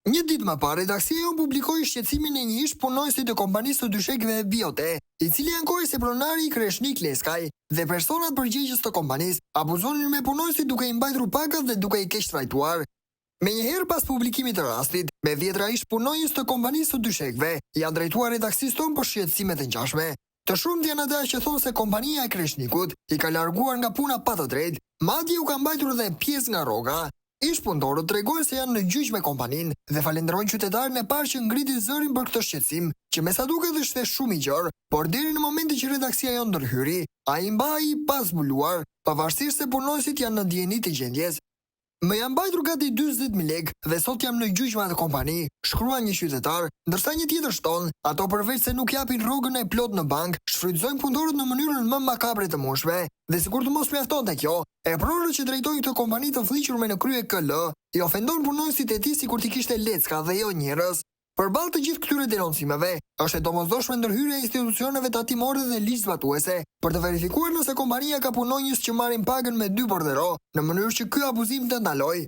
Një ditë më parë, redaksia jonë publikoi shqetësimin e një ish-punonjësi të kompanisë së dyshekëve Biote, i cili ankohej se pronari Kreshnik Leskaj dhe personat përgjegjës të kompanisë abuzonin me punonjësit duke i mbajtur pagat dhe duke i keqtrajtuar. Menjëherë pas publikimit të rastit, me dhjetëra ish-punonjës të kompanisë së dyshekëve janë drejtuar redaksisë tonë për shqetësime të ngjashme. Të shumtë janë ata që thonë se kompania e Kreshnikut i ka larguar nga puna pa të drejtë, madje u ka mbajtur dhe pjesë nga rroga. Ish-punëtorët tregojnë se janë në gjyq me kompaninë dhe falenderojnë qytetarin e parë që ngriti zërin për këtë shqetësim, që me sa duket është shumë i gjerë, por deri në momentin që redaksia jonë ndërhyri, ai mbahej i pazbuluar, pavarësisht se punonjësit janë në dijeni të gjendjes. Më janë mbajtur gati 40.000 lekë dhe sot jam në gjyq me atë kompani, shkruan një qytetar, ndërsa një tjetër shton, ato përveç se nuk japin rrogën e plotë në bankë, shfrytëzojnë punëtorët në mënyrën më makabre të mundshme. Dhe sikur të mos mjaftonte kjo, Eprorët që drejtojnë këtë kompani të flliqur me në krye KL, i ofendon punonjësit e tij sikur t'i kishte lecka dhe jo njerëz. Përballë të gjithë këtyre denoncimeve, është e domosdoshme ndërhyrja e institucioneve tatimore dhe ligjzbatuese për të verifikuar nëse kompania ka punonjës që marrin pagën me dy bordero, në mënyrë që ky abuzim të ndalojë.